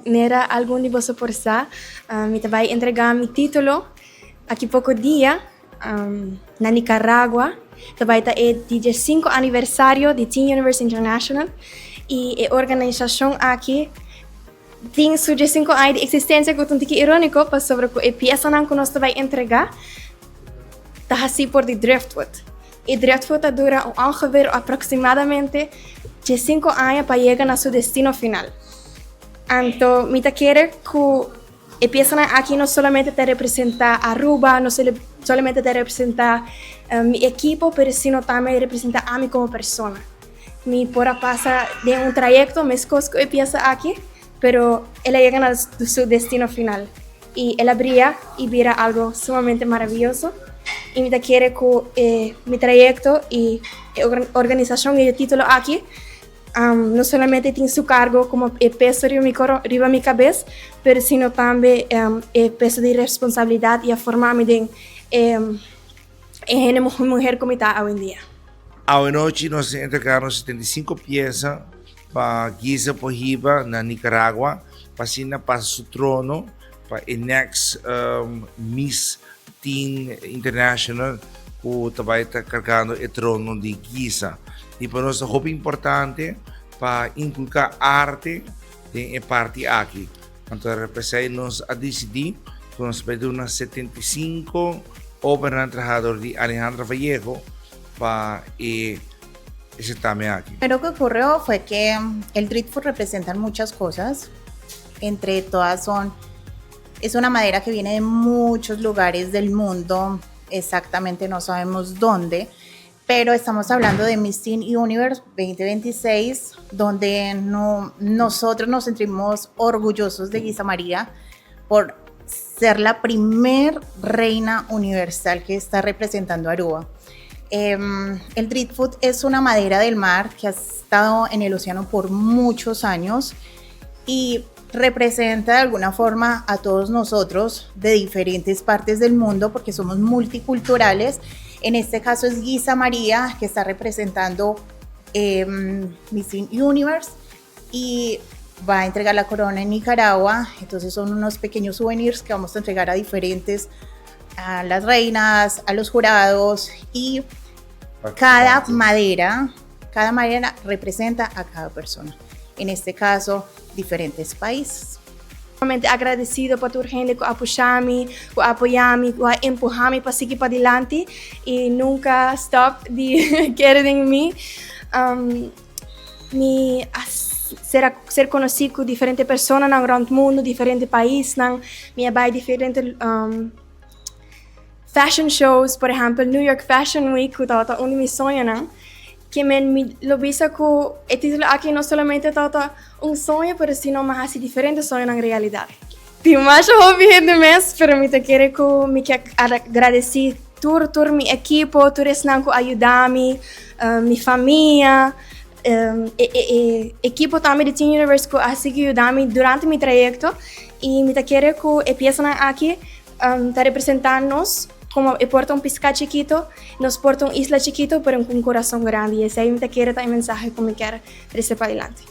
Manera algun di boso por sa, mi ta bai entrega mi titulo aki poko dia na Nicaragua. Ta bai ta e di diesinco aniversario di Teen Universe International y e organisacion aki tin su diesinco aña di existencia cu ta un tiki ironico pasobra cu e piesanan cu nos ta bai entrega ta haci por di driftwood. E driftwood ta dura ongeveer aproximadamente diesinco aña pa yega na su destino final. Anto mi ta kere cu e piesanan aki no solamente ta representa Aruba, no solamente ta representa mi ekipo, pero sino tambe representa ami como persona. Mi por a pasa den un trayecto mescos cu e piesa aki, pero el a yega na su destino final y el a bria y bira algo sumamente maraviyoso. Y mi ta kere cu e mi trayecto y e organisacion y e titulo aki no solamente tin su cargo como e peso riba mi riba mi cabes, pero sino tambe e peso di responsabilidad y a forma mi den e hende muher cu mi ta awendia. Awenochi nos a entrega nos 75 pieza pa Giza por hiba na Nicaragua pa asina pasa su trono pa e next Miss Teen International cu ta bay ta cargando e trono di Giza. Y pa nos ta hopi importante pa inculca arte den e parti aki. Anto pesey nos a dicidi cu nos ta bay duna 75 obranan traha door di Alejandra Vallejo pa e certamen aki. Lo que ocurrió fue que el driftwood representa muchas cosas, entre todas son, es una madera que viene de muchos lugares del mundo, exactamente no sabemos dónde, pero estamos hablando de Miss Teen Universe 2026, donde no, nosotros nos sentimos orgullosos de Guisa María por ser la primer reina universal que está representando Aruba. El driftwood es una madera del mar que ha estado en el océano por muchos años y representa de alguna forma a todos nosotros de diferentes partes del mundo porque somos multiculturales. En este caso es Guisa María que está representando Miss Teen Universe y va a entregar la corona en Nicaragua. Entonces son unos pequeños souvenirs que vamos a entregar a diferentes, a las reinas, a los jurados y cada madera representa a cada persona. En este caso, diferentes países. Sumamente agradecido pa tur hende cu a pusha mi, cu a apoya mi, cu a empuha mi pa sigui padilanti y nunca stop di kere den mi. Mi a ser conoci cu diferente personanan rond mundo, diferente paisnan, mi a bay diferente fashion shows, por ehempel New York Fashion Week, cu tabata un di mi soñonan. Kiermen mi lo bisa cu e titulo aki no solamente tabata un soño, pero sino m'a haci diferente soñonan realidad. Tin masha hopi hende mes, pero mi ta kere cu mi kier agradeci tur mi ekipo, tur esnan cu a yuda mi, mi famia, e ekipo tambe di Teen Universe cu a sigui yuda mi durante mi trayecto y mi ta kere cu e piesanan aki ta representa nos como e por ta un pisca chikito, nos por ta un isla chikito, pero cu un corazon grandi y esey mi ta kere ta e mensahe cu mi kier trece padilanti.